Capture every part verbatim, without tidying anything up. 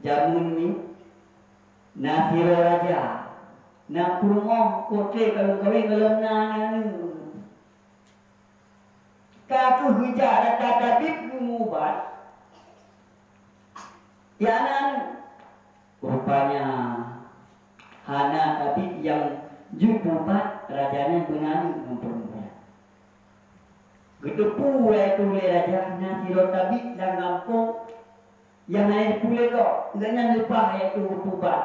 Jameun nyoe na sidroe raja, na peurumoh kote ka lheueh kawén gohlom na aneuk. Ka kheueh geujak rata tabib geumubat, ya na aneuk. Rupanya hana tabib nyang jeuet mubat raja nyan beuna aneuk ngon peurumoh nyan. Geuteupeue lé raja na sidroe tabib lam gampông nyang hana jiteupeue lé gob, gobnyan leupah laju geupeubat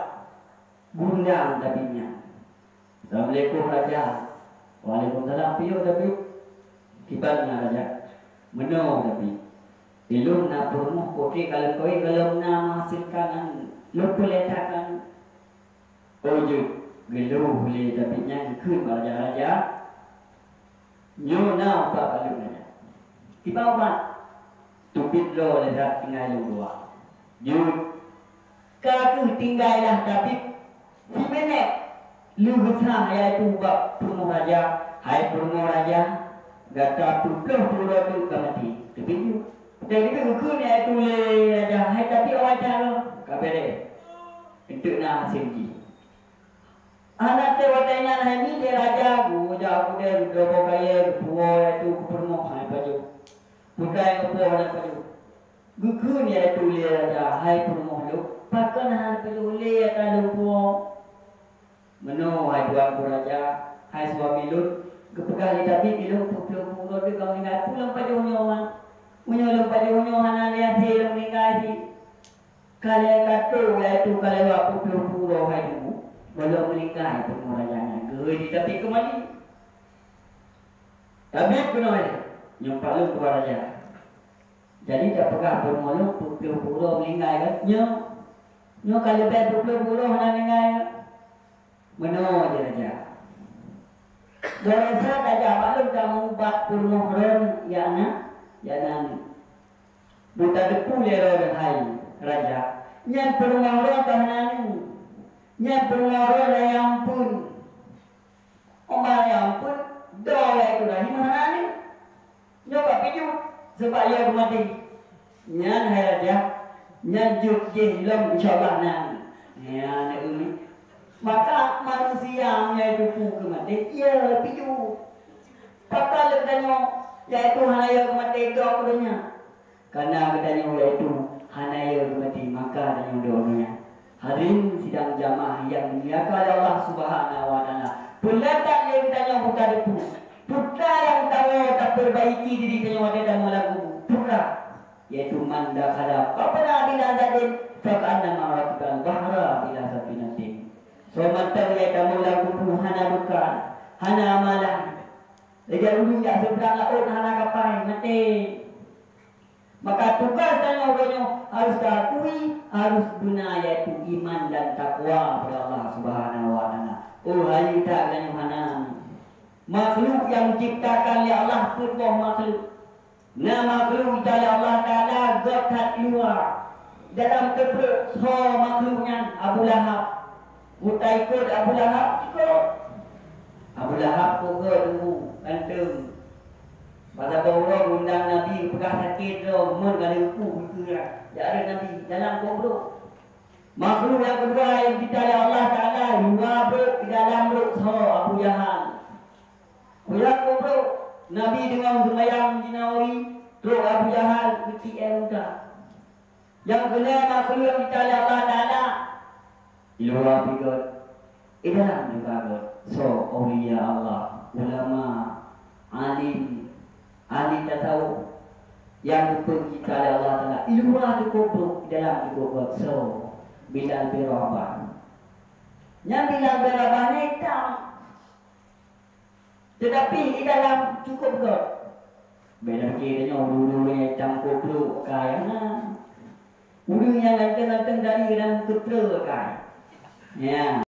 gurundang tabib nyan. "Assalamualaikum, Raja." "Waalaikumsalam, piôh tabib." "Kiban na, Raja?" "Meunoe tabib, ulôn na peurumoh kote ka lheueh kawén gohlom na meuhasélkan aneuk, lôn peulahé that aneuk." Oh jeuet, geulheueh lé tabib nyan geukheun bak raja-raja, "Nyoe na ubat bak lôn, Raja." "Kiban ubat?" "Teubiet droe lé that tinggai lôn dua." Jeuet. Ka kheueh tinggai lah tabib siminét, lheueh geusah yaitu bak peurumoh raja, "Hai peurumoh raja, gata peuplôh uroe teuk ka maté." Teubiet jeuet. Dan geukheun yaitu lé raja, "Hai tabib awai that lôn, ka beureh. Eunteuk na hasé jih." Hana teuh watée nyan hai miet lé raja, geujak u keudée geudroe boh kayée, geupuwoe yaitu keu peurumoh hana pajoh. Peukai geupuwoe hana pajoh. Geukheun yaitu lé raja, "Hai peurumoh lôn, pakon hana pajoh lé ata lôn puwoe?" "Meunoe hai tuanku raja, hai suami lôn, geupeugah lé tabib ulôn peuplôh uroe teuk ka meuninggai, peue lôn pajoh nyoe man? Meunyoe lôn pajoh nyoe hana lé hasé lôn meuninggai cit." Ka lheueh ka trôk yaitu ka lewat peuplôh uroe hai teungku, gohlom meuninggai peurumoh raja nyan, geuhôi di tabib keumali. "Tabib keunoe, nyoe pat lôn tuan raja. Jadi tapeugah peurumoh lôn peuplôh uroe meuninggai kan? Nyoe, nyoe ka leubeh peuplôh uroe hana meuninggai kan?" "Meunoe jih raja. Geureusah tajak bak lôn tamubat peurumoh droe, ya na, ya na aneuk." Beuteupeue lé droe hai raja, nyan peurumoh droe ka hana aneuk. Nyan peurumoh droe raya ampeuen. Óh ban raya ampeuen, droe yaitu rahim hana aneuk. Nyoe ka pijuh, sabab yôh geumaté. Nyan hai raja, nyan jeuet jih lom, insya Allah na. Nyan, eh, maka manusia nyang teupeue geumaté, yôh pijuh. Pakon lé tanyoe, yaitu hana yôh geumaté dok donya. Karena geutanyoe yaitu hana yôh geumaté, maka tanyoe dok donya. Hadirin sidang jamaah yang dimuliakan oleh Allah Subhanahu wa Taala. Peuleukat lé geutanyoe buta debu. Peue nyang tawoe tapeurbaiki diri tanyoe watée tamong lam kubu. Peue? Yaitu man dakhala qabra bila zadin faka'annama rakibal bahra bila safinatin. Soe mantong nyang tamong lam kubu hana bekal, hana amalan. Lagée ureuëng jak seberang laôt hana kapai, maté. Maka tugaih tanyoe uroe nyoe harôh taakui, harôh beuna, yaitu iman dan takwa kepada Allah Subhanahu wa Taala. Oh, hai that tanyoe hana. Makhluk nyang diciptakan lé Allah peuet boh makhluk. Na makhluk dicipta lé Allah Taala göt that luwa. Dalam keuprok soe makhluk nyan? Abu Lahab. Meuta ikot Abu Lahab, ikot. Abu Lahab kok göt teungku, ganteng. Pada boh uroe geundang Nabi geupeugah sakét droe, mon ka leuku beukeuh. Jak rhot Nabi dalam kok brok. Makhluk nyang keudua nyang dicipta lé Allah Taala, luwa brok, di dalam brok soe? Abu Jahal. Abu Jahal kok brok. Nabi deungon seumayang di Nawawi, trok Abu Jahal geutiek air unta. Nyang keunong makhluk nyang dicipta lé Allah Taala, di luwa pih göt, di dalam juga göt. Soe? Aulia Allah, ulama, alim, ahli tasawuf nyang geupeucipta lé Allah Taala. Di luwa cukup brok, di dalam cukup göt. Soe? Bilal bin Rabah. Nyang Bilal bin Rabah nyan itam. Teutapi di dalam cukup göt. Beda pike tanyoe, ureuëng-ureuëng nyang itam kok brok, kaya na. Ureuëng nyang ganteng-ganteng dari dalam keutre, kaya. Ya.